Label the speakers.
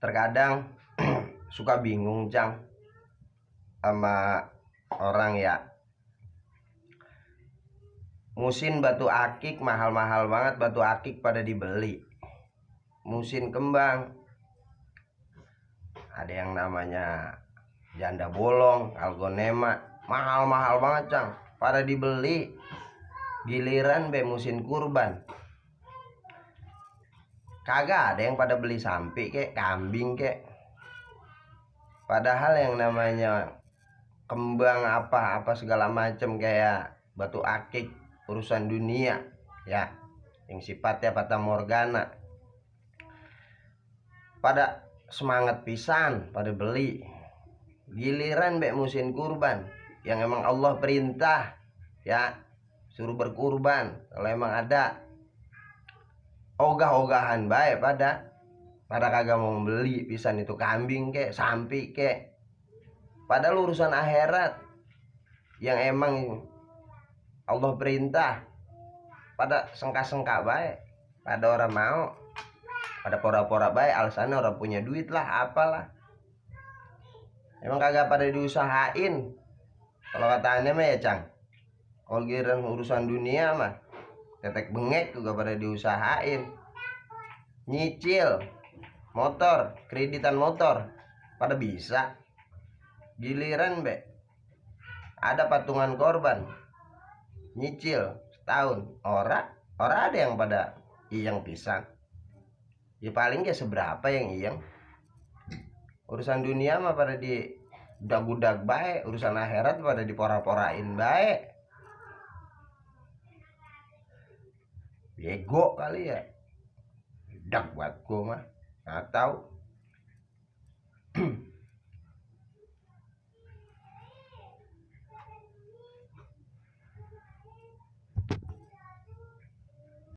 Speaker 1: Terkadang suka bingung Cang sama orang ya. Musim batu akik mahal-mahal banget, batu akik pada dibeli. Musim kembang ada yang namanya janda bolong, algonema, mahal-mahal banget Cang, pada dibeli. Giliran musim kurban kagak ada yang pada beli sapi kek, kambing kek. Padahal yang namanya kembang apa segala macam kayak batu akik urusan dunia ya, yang sifatnya fata morgana, pada semangat pisan pada beli. Giliran musim kurban yang emang Allah perintah ya, suruh berkurban, kalau emang ada ogah-ogahan baik pada kagak mau beli pisan itu kambing kek, sapi kek. Padahal urusan akhirat yang emang Allah perintah pada sengka-sengka baik, pada orang mau, pada pora-pora baik, alasannya orang punya duit lah apalah. Emang kagak pada diusahain. Kalau kata aneh mah ya Cang, kalau giliran urusan dunia mah tetek bengek juga pada diusahain. Nyicil motor, kreditan motor pada bisa. Giliran ada patungan korban, nyicil setahun, ora ada yang pada iyang pisang. Ya paling gak seberapa yang iyang. Urusan dunia mah pada di budak-budak baik, urusan akhirat pada dipora-porain baik. Bego kali ya, budak buat gua mah nggak tahu.